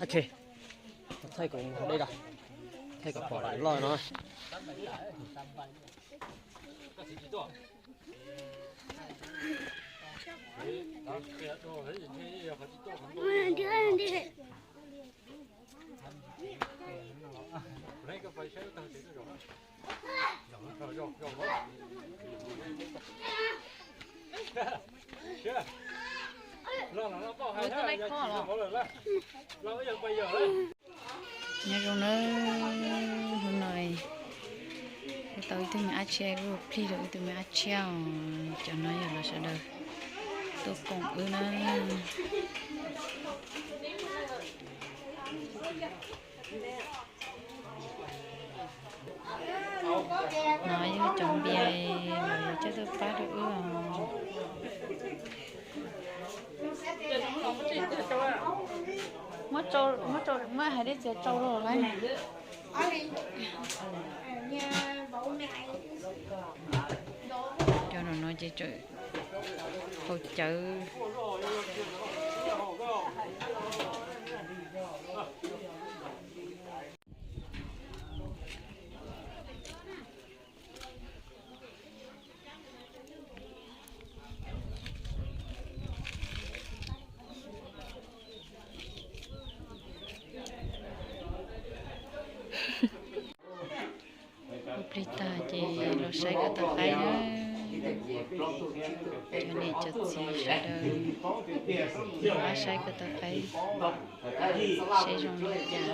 Ok, thaij kom deb da, thaij kom pom loj no. Nyob zoo nawb, hnub no tau ib tug me ab tsi, ua plig rau ib tug me ab tsi os. Cov no yog lawv sawv daws tuaj koom wb na. No yog cov npias los yog coj tuaj pab rau wb os. Muab hais dej txias tsau rau lawm. Cov no ces tseem hau cawv. Ua plig tag ces los saib koj tau qaib na. Cov niam cov txiv sawv daws los saib koj tau qaib, seb zoo li cas.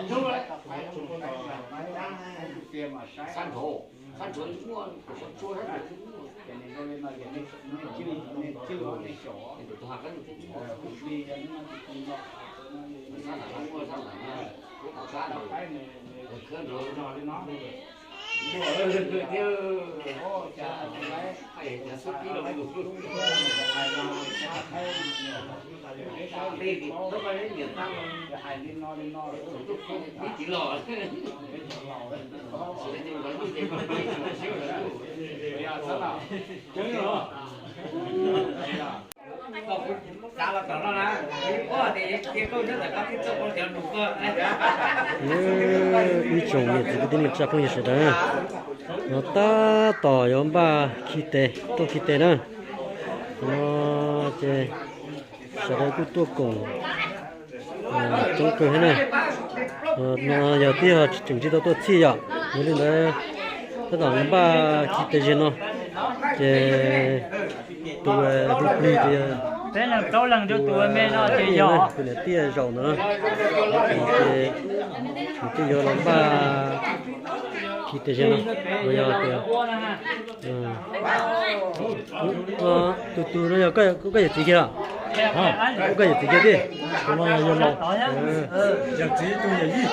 Ib tsoom niam txiv kwv tij neej tsa phooj ywg sawv daws, no tab tom yuav npaj khi tes, tuaj khi tes na. No ces sawv daws kuj tuaj koom coob kawg thiab na. No yog twb yog tseem tsis tau tuaj txhij yom, yog li ntawd tab tom npaj khi tes zeg no, ces tus hu plig ces tus niam tij zaum ntawd, ces nws twb yuav los npaj khi tes zeg no, no yog tias tus tus no yog koj yawm txiv kiag los? Koj yawm txiv kiag tiag? Tus no yog yawg laus, yawm txiv tus yawm yij.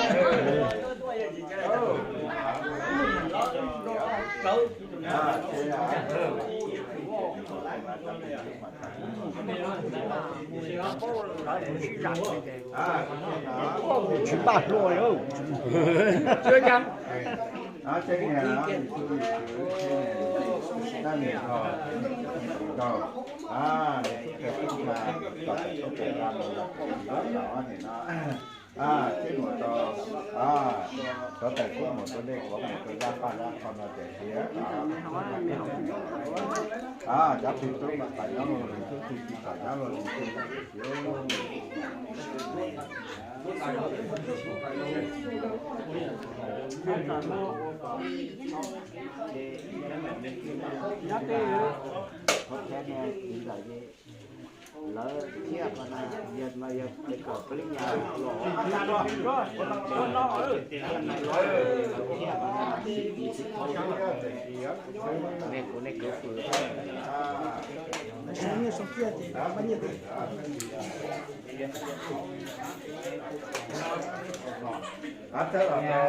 Tsis npaj hlua li. Cov tais kub mus rau dej kuav mus rau zaj paj zaj qho no ces tias cov plig tub mas tas nyob luag lwm tug, tub tsis tas nyob luag lwm tug. Lawv thiaj no, yog no yog tes kom peb lub nyuag los thiaj no, nej kuv nej kwv pwm. Txhawb los rau niam no,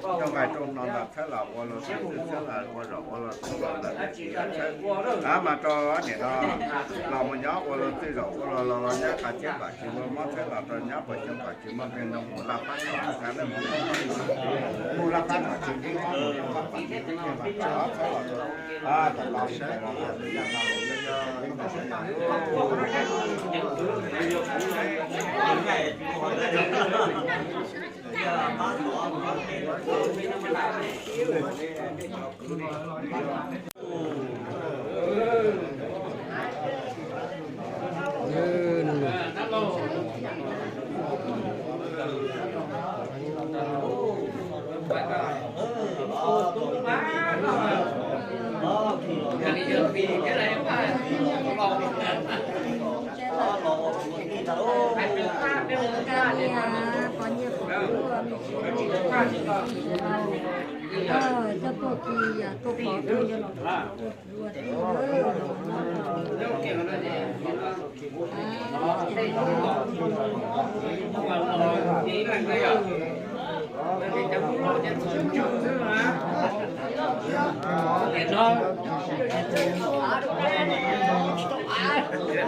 rooj nqaij rooj hno no txhawb los ua luag txhawb, txhawb los ua zaum ua luag txhawb los ntawm txiv txhawb. Mas rau niam no los mus nyob ua luag txhawb zaum ua luag los los nyob qab txhiab kom tsis muaj mob, txhawb los rau nyob puas xyoo kom tsis muaj nqi no mus laj pab kom tsis muaj, mus laj pab kom tsis muaj mob, mus laj pab kom tsis muaj nqi mas rau txhawb los rau, tam los sawv los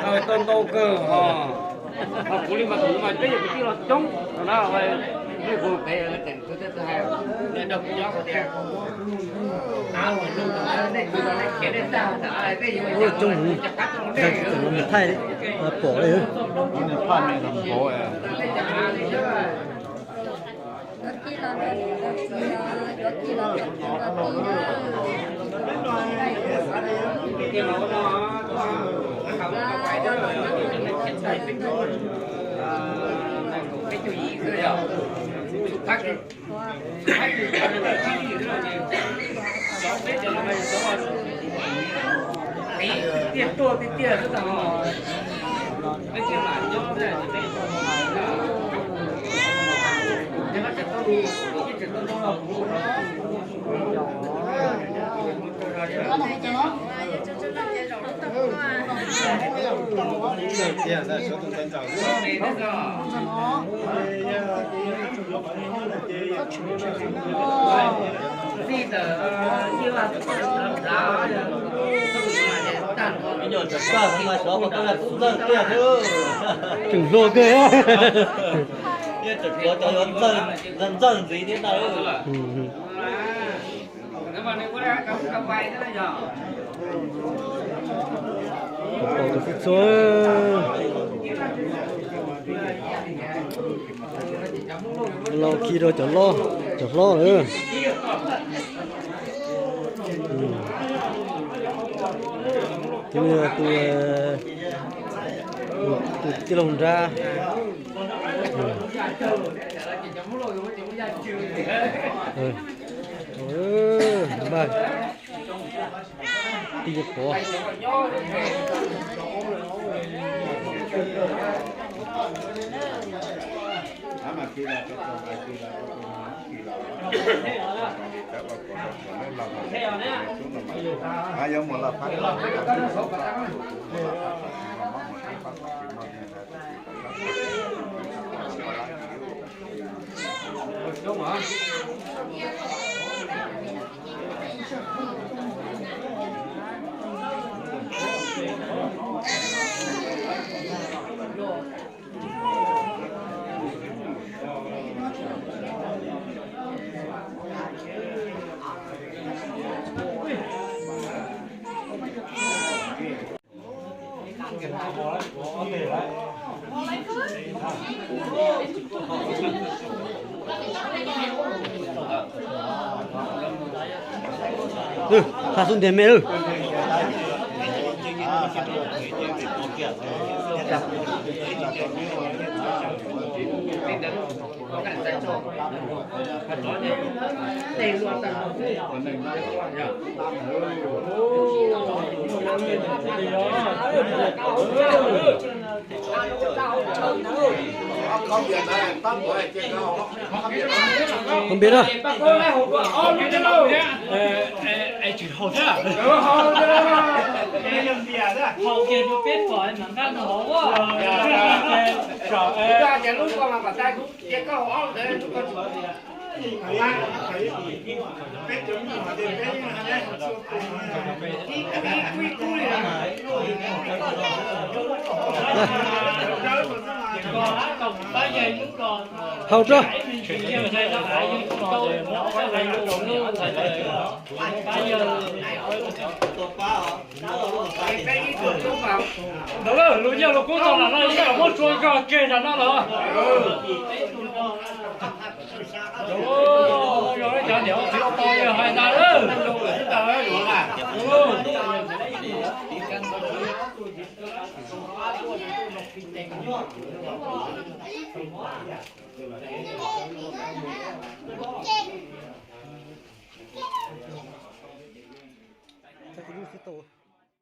Tau ntau kawg os. Ho kuv li mas thaum ub mas peb yog kwv tij los coob no na, kuv pem tseem tus twb hais, nws nrog kuv nyob tias, nej coob heev, tseem los mus thaij pom li. Tseem hluas kawg, yeej tseem tshuav cov yuav ntxawj ntxiv thiab ntag. Pom tus txhua txhua los khi rau cov loj cov hlob lawm. Tus, tus tij laug nrab. Npaj tij pov. Tha xub ntiag me lawm. Không biết đâu. Hau rau. Ntawd lawm, lus nyiaj lus kub txog nram no, ib yam muab tsua zog kiag nram no los. Yog cov niam ua txiv ua tau yog hais ntag.